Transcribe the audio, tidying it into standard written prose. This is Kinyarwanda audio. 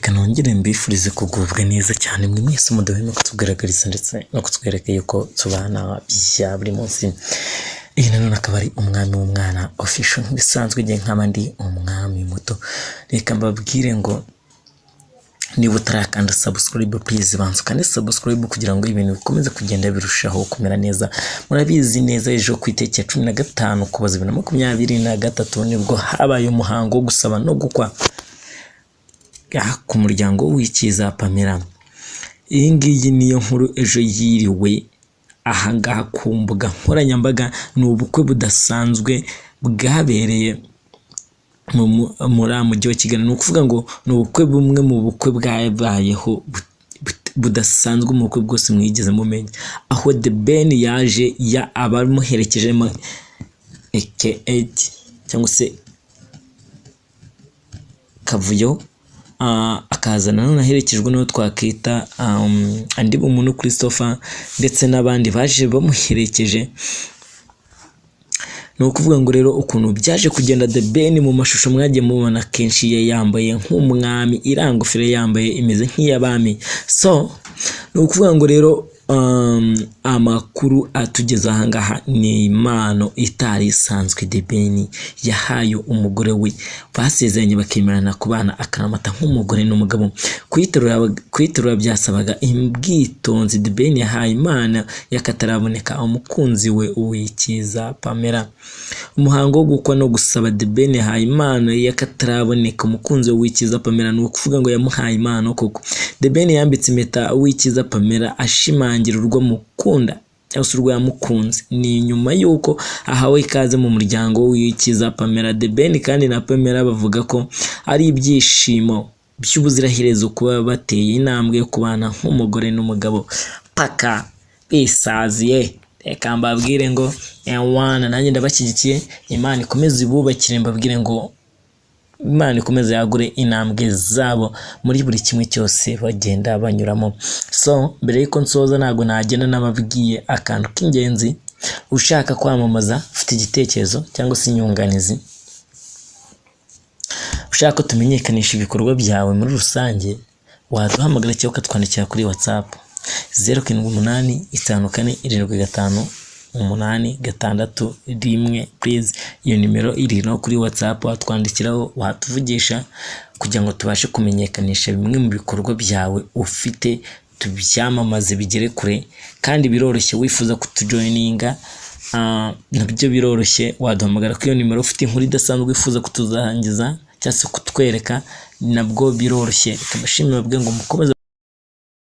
Reka nongere mbifurize kugubwa neza cyane mwe mwese mudahwema kutugaragariza ndetse no kutwereka yuko tubana bya buri munsi. Iyi nanone akaba ari Umwami w'Umwana Official, nk'ibisanzwe igihe nkaba ndi umwami muto. Reka mbabwire ngo niba utarakanda subscribe, please banza ukande subscribe kugira ngo ibintu bikomeze kugenda birushaho kumera neza. Murabizi neza, ejo ku itariki ya 15 Ukuboza 2023 nibwo habaye umuhango wo gusaba no gukwa ku muryango w'Uwikiza Pamela. Iyi ngiyi niyo nkuru ejo yiriwe ahangaha ku mbuga nkoranyambaga. Ni ubukwe budasanzwe bwabereye muri mujyi wa Kigali. Ni ukuvuga ngo ni ubukwe bumwe mu bukwe bwabayeho budasanzwe mu bukwe bwose mwigeze mumenya, aho The Ben yaje ya abamuherekeje aka cyangwa se Kavuyo, akaza nanone aherekejwe n'uwo twakwita Andi Bumuntu Christopher ndetse n'abandi baje bamuherekeje. Ni ukuvuga ngo rero ukuntu byaje kugenda, The Ben mu mashusho mwagiye mubona kenshi ye yambaye nk'umwami, iriya ngofero yambaye imeze nk'iy'abami. So ni ukuvuga ngo rero amakuru atugeze ahangaha ni impano itari isanzwe The Ben yahaye umugore we basezeranye, bakemerana kubana akaramata nk'umugore n'umugabo. Kuyiterura byasabaga ubwitonzi. The Ben yahaye impano y'akataraboneka umukunzi we Uwikiza Pamela. Umuhango wo gukwa no gusaba, The Ben yahaye impano y'akataraboneka umukunzi we Uwikiza Pamela. Ni ukuvuga ngo yamuhaye impano koko. The Ben yambitse impeta Uwikiza Pamela, ashimangira urwo amukunda cyangwa se urwo yamukunze. Ni nyuma y'uko ahawe ikaze mu muryango w'Uwikiza Pamela. The Ben kandi na Pamela bavuga ko ari ibyishimo by'ubuziraherezo kuba bateye intambwe yo kubana nk'umugore n'umugabo paka bisaziye. Reka mbabwire ngo ewana, nanjye ndabashyigikiye, Imana ikomeze ibubakire. Mbabwire ngo Imana ikomeze yagure intambwe zabo muri buri kimwe cyose bagenda banyuramo. So mbere y'uko nsoza, ntabwo nagenda nababwiye akantu k'ingenzi. Ushaka kwamamaza, ufite igitekerezo cyangwa se inyunganizi, ushaka ko tumenyekanisha ibikorwa byawe muri rusange, waduhamagara cyangwa ukatwandikira kuri WhatsApp 0785475861. Please, iyo nimero iri no kuri WhatsApp, watwandikiraho, watuvugisha kugira ngo tubashe kumenyekanisha bimwe mu bikorwa byawe ufite, tubyamamaze bigere kure. Kandi biroroshye, wifuza kutujoininga nabyo biroroshye, waduhamagara kuri iyo nimero. Ufite inkuru idasanzwe wifuza kutuzarangiza cyangwa se kutwereka, nabwo biroroshye. Reka mbashimire, babwire ngo mukomeze.